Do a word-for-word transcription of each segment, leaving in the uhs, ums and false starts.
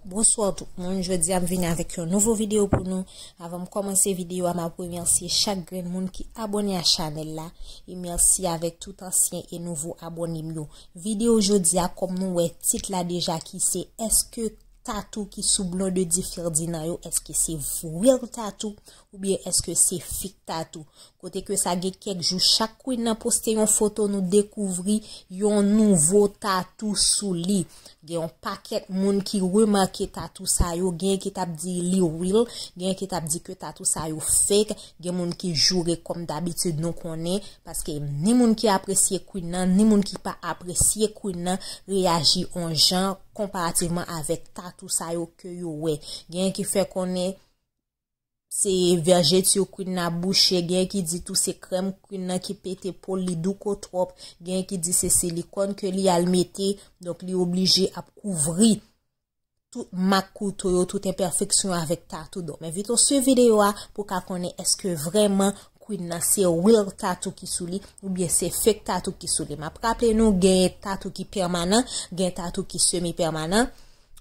Bonswa tout moun, jodi a m vini avèk yon nouvo videyo pou nou. Avan m kòmanse videyo a, m ap remèsye chak grenn moun ki abòne a chanèl la. E mèsi avèk tout ansyen e nouvo abòne m yo. Videyo jodi a, kòm nou wè tit la deja ki se èske tatou ki sou Blondedy Ferdinand yo, èske se real tatou oubyen èske se fake tatou? Kote ke sa gen kèk jou, chak Queen nan poste yon foto, nou dekouvri yon nouvo tatou sou li. Gen yon pakèt moun ki remake tatou sa yo, gen ki t ap di li real, gen ki t ap di ke tatou sa yo fake, gen moun ki joure kòm dabitid nou konnen, paske ni moun ki apresye Queen nan, ni moun ki pa apresye Queen nan reyaji on jan konparativman avèk tatou sa yo ke yo wè. Gen ki fè konnen se vèjeti Queen nan ap bouche, gen ki di tou se krèm Queen nan ki pete po l, li douko twòp, gen ki di se silikòn ke li al mete, donk li oblije ap kouvri tout mak kouto yo, tout enpèfeksyon yo avèk tatou. Donk, m envite w swiv videyo a pou w ka konnen èske vrèman Queen nan se real tatou ki sou li oubyen se fake tatou ki sou li. M ap raple nou, gen tatou ki pèmanan, gen tatou ki semi pèmanan.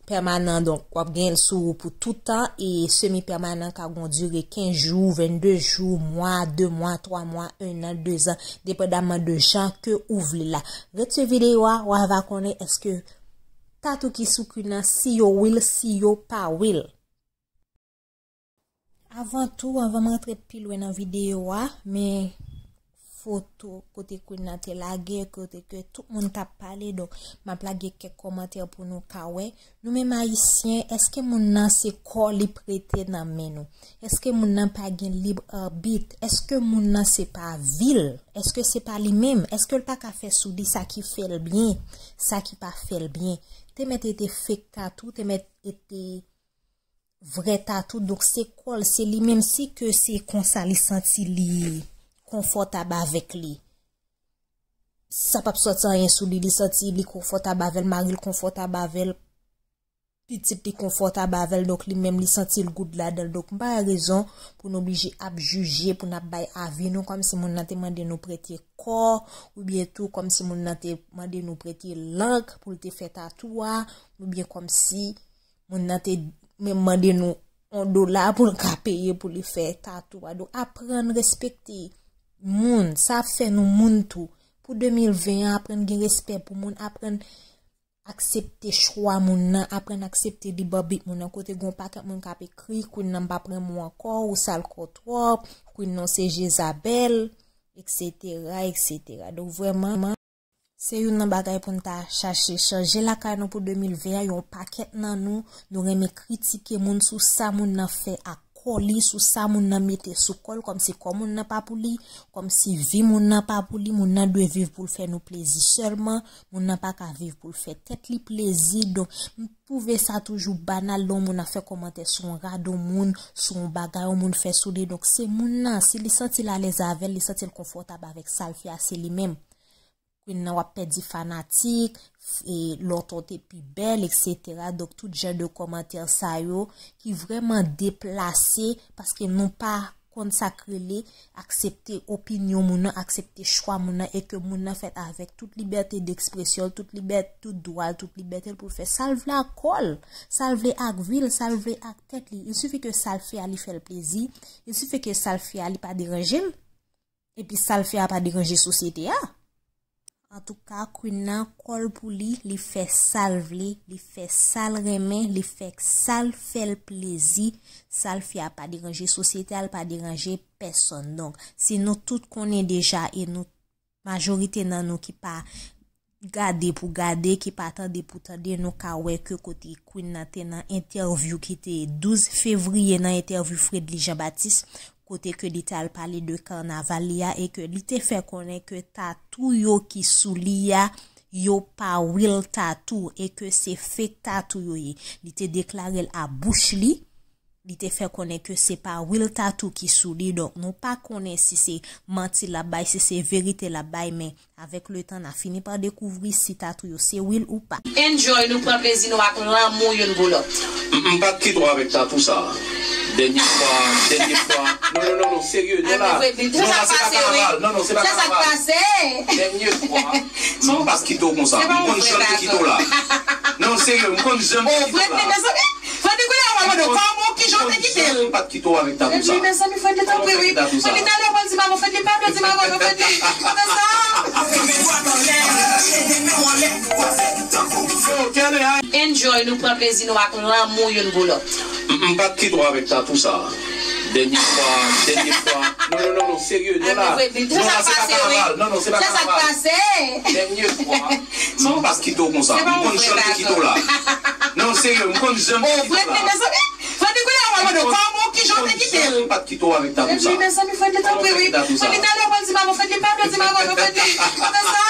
Pèmanan, donk, w ap gen l sou ou pou tout tan, e semi pèmanan ka gon dire kenz jou, vennde jou, mwa, de mwa, twa mwa, en an, de zan, depandamman de jan ke ou vle la. Ret swiv videyo a, w a va konnen èske tatou ki sou Queen nan, si yo real, si yo pa real. Avan tou, avan m rantre pi lwen nan videyo a, men foto kote Queen nan te lage, kote ke tout moun t ap pale, donk m ap lage kèk kòmantè pou nou ka wè. Nou menm Ayisyen, èske moun nan se kò li prete nan men nou? Èske moun nan pa gen lib abit? Èske moun nan se pa vi l? Èske se pa li menm? Èske l pa ka fè sou li sa ki fè l byen, sa ki pa fè l byen? Te mèt ete fake tatou, te mèt ete vrè tatou, donk se kò l, se li menm si ke se konsa li santi li konfòtab avèk li. Sa p ap sòti anyen sou li, li santi li konfòtab avè l, mari l konfòtab avè l, pitit li konfòtab avè l, donk li menm li santi l good ladan l. Donk m pa wè rezon pou nou oblije ap jije, pou n ap bay avi nou kòmsi moun nan te mande nou prete kò, oubyen tou kòmsi moun nan te mande nou prete lang pou l te fè tatou a, oubyen kòmsi moun nan te menm mande nou yon dola pou l ka peye pou li fè tatou a. Donk, aprann respekte moun. Sa ap fè nou moun tou. Pou de mil ven an, aprann gen respè pou moun, aprann aksepte chwa moun nan, aprann aksepte lib abit moun nan. Kote gen yon pakèt moun k ap ekri, Queen nan m p ap renmen w ankò, ou sal kò twòp, Queen nan w se Jezabèl, etsetera, etsetera. Donk, vrèman, se youn nan bagay pou n ta chache chanje lakay nou pou de mil ven an. Yon pakèt nan nou, nou renmen kritike moun sou sa moun nan fè ak kò li, sou sa moun nan mete sou kò l, kòmsi kò moun nan pa pou li, kòmsi vi moun nan pa pou li, moun nan dwe viv pou l fè nou plezi sèlman, moun nan pa ka viv pou l fè tèt li plezi. Donk, m twouve sa toujou banal lè yon moun ap fè kòmantè sou yon rad yon moun, sou yon bagay yon moun fè sou li. Donk, se moun nan, si li santi l alèz avè l, li santi l konfòtab avèk sa l fè a, se li menm. Queen nan w ap pèdi fanatik, e, lontan w te pi bèl, etsetera. Donk, tout jan de kòmantè sa yo ki vrèman deplase, paske nou pa konn sa k rele aksepte opinyon moun nan, aksepte chwa moun nan, e ke moun nan fèt avèk tout libète dekspresyon l, tout libète, tout dwa l, tout libète l pou l fè sa l vle ak kò l, sa l vle ak vi l, sa l vle ak tèt li. Il sifi ke sa l fè a li fè l plezi, il sifi ke sa l fè a li pa deranje l. Epi sa l fè a pa deranje sosyete a. Antouka, Queen nan, kò l pou li, li fè sa l vle, li fè sa l renmen, li fè sa l fè l plezi, sa l fè a pa deranje sosyete a, l pa deranje pèsonn. Donk, si nou tout konnen deja e nou, majorite nan nou ki pa gade pou gade, ki pa tande pou tande, nou ka wè ke kote Queen nan te nan entèvyou ki te douz fevriye, nan entèvyou Fredly Jean Baptiste, kote ke li te al pale de kanaval li a e ke li te fè konnen ke tatou yo ki sou li a, yo pa real tatou e ke se fake tatou yo ye. Li te deklare l a bouch li, li te fè konnen ke se pa real tatou ki sou li. Donk, nou pa konnen si se manti l ap bay, si se verite l ap bay, men avèk letan, n a fini pa dekouvri si tatou yo se real ou pa. Enjoy, nou pran plezi nou ak lanmou youn pou lòt. M, m pa t kite w avèk tatou sa a. Dènye fwa, dènye fwa. Non, non, non, non, serye, non, la. Non, la, se pa kanaval. Non, non, se pa kanaval. Dènye fwa, m pa t kite w konsa. M konn jan m te kite w la. Non, serye, m konn janm te kite w la. Fredly, mezanmi, Fredly, kounye a w ap mande w kòman, kijan w te kite l? M pa t kite w avèk tatousa. Fredly, mezanmi, Fredly, tanpri, wi. Fredly, talè w pral di m avè w, Fredly, pa vle di m avè w, non, Fredly. Pa fè sa. Enjoy, nou pran plezi nou ak lanmou youn pou lòt. M pa t kite w avèk tatousa. Dènye fwa, dènye fwa. Non, non, non, non, serye, non la. Non, la, se pa kanaval. Non, non, se pa kanaval. Dènye fwa. Non, m pa t kite w konsa. M konn janm te kite w la. Non, serye, m konn janm te kite w la. Fredly, mezanmi, Fredly, kounye a w ap mande w kòman, kijan w te kite l? M pa t kite w avèk tatousa. Fredly, mezanmi, Fredly, tanpri, wi. Fredly, talè w pral di m avè w, Fredly, pa vle di m avè w, non, Fredly. Pa fè sa.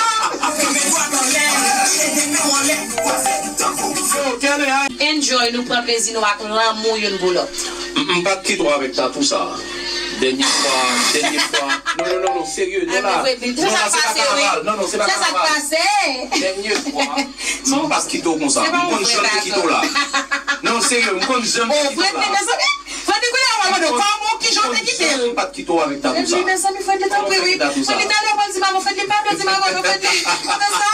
Enjoy, nou pran plezi nou ak lanmou youn pou lòt. M m pa t kite w avèk tatousa. Dènye fwa, dènye fwa. Non, non, non, non, serye, non la. Non, la, se pa kanaval. Non, non, se pa kanaval. Dènye fwa. Non, m pa t kite w konsa. M konn janm te kite w la. Non, serye, m konn janm te kite w la. Fredly, mezanmi, Fredly, kounye a w ap mande w kòman, kijan w te kite l? M pa t kite w avèk tatousa. Fredly, mezanmi, Fredly, tanpri, wi. Fredly, talè w pral di m avè w, Fredly, pa vle di m avè w, non, Fredly. Pa fè sa.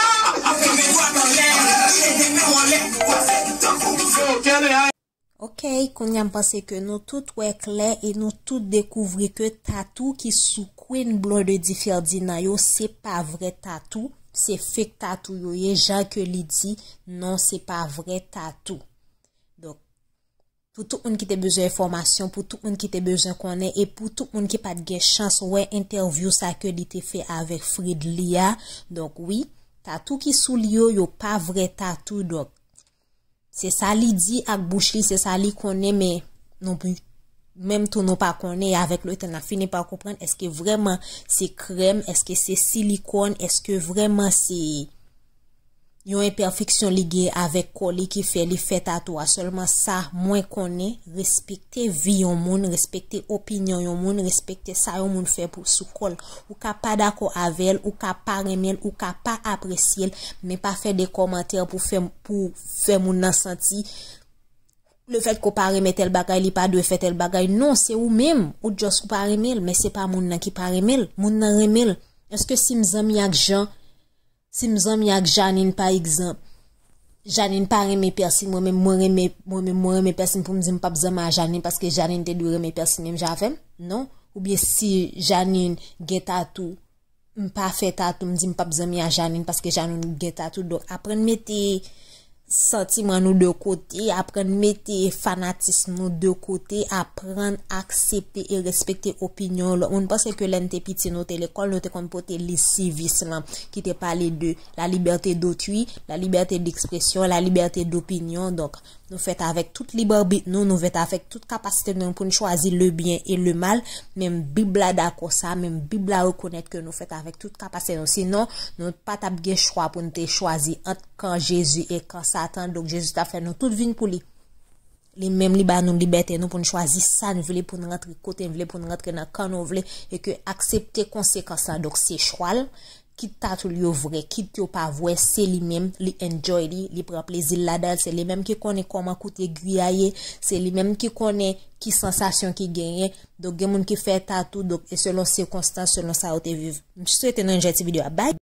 Ok, kounye a m panse ke nou tout wè klè e nou tout dekouvri ke tatou ki sou Queen Blondedy Ferdinand yo, se pa vrè tatou, se fake tatou yo ye, jan ke li di, non, se pa vrè tatou. Donk, pou tout moun ki te bezwen enfòmasyon, pou tout moun ki te bezwen konnen, e pou tout moun ki pa t gen chans wè entèvyou sa ke li te fè avèk Fredly a, donk wi, tatou ki sou li yo, yo pa vrè tatou, donk, se sa li di ak bouch li, se sa li konnen, men non pli, menm tou nou pa konnen, e avèk letan n ap fini pa konprann, èske vrèman se krèm, èske se silikòn, èske vrèman se yon enpèfeksyon li gen avèk kò li ki fè li fè tatou a. Sèlman sa mwen konnen, respekte vi yon moun, respekte opinyon yon moun, respekte sa yon moun fè pou, sou kò l. Ou ka pa dakò avè l, ou ka pa renmen l, ou ka pa apresye l, men pa fè de kòmantè pou fè, pou fè moun nan santi lefètke w pa renmen tèl bagay, li pa dwe fè tèl bagay. Non, se ou menm, ou just ou pa renmen l, men se pa moun nan ki pa renmen l. Moun nan renmen l. Èske si m zanmi ak Jan, si m zanmi ak Janine, pa egzanp, Janine pa renmen pèsin, mwen menm mwen renmen, mwen menm mwen renmen pèsin pou m di m p ap zanmi ak Janine paske Janine te dwe renmen pèsin menm jan avè m? Non. Oubyen si Janine gen tatou, m pa fè tatou, m di m p ap zanmi ak Janine paske Janine gen tatou. Donk, aprann mete santiman nou de kote, aprann mete fanatism nou de kote, aprann aksepte e respekte opinyon lòt moun. Panse ke lè n te piti, nou te lekòl, nou te konn pote liv Civis lan ki te pale de la liberté d'autrui, la liberté d'expression, la liberté d'opinion. Donk, nou fèt avèk tout lib arbit nou, nou fèt avèk tout kapasite nou pou n chwazi le bien et le mal. Menm Bib la dakò sa, menm Bib la rekonèt ke nou fèt avèk tout kapasite nou. Sinon, nou pa t ap gen chwa pou n te chwazi ant kan Jezi e kan Satan. Donk, Jezi t ap fè nou tout vin pou li. Li menm, li ba nou libète nou pou n chwazi sa n vle, pou n rantre kote n vle, pou n rantre nan kan nou vle, e ke aksepte konsekans la. Donk, se chwa l, kit tatou l yo vrè, kit yo pa vrè, se li menm, li enjoy li, li pran plezi l ladan l, se li menm ki konnen kòman kout egwi a ye, se li menm ki konnen ki sansasyon ki genyen. Donk, gen moun ki fè tatou, donk, e selon sikonstans, selon sa yo te viv. M swete nou enjoy ti videyo a. Bye!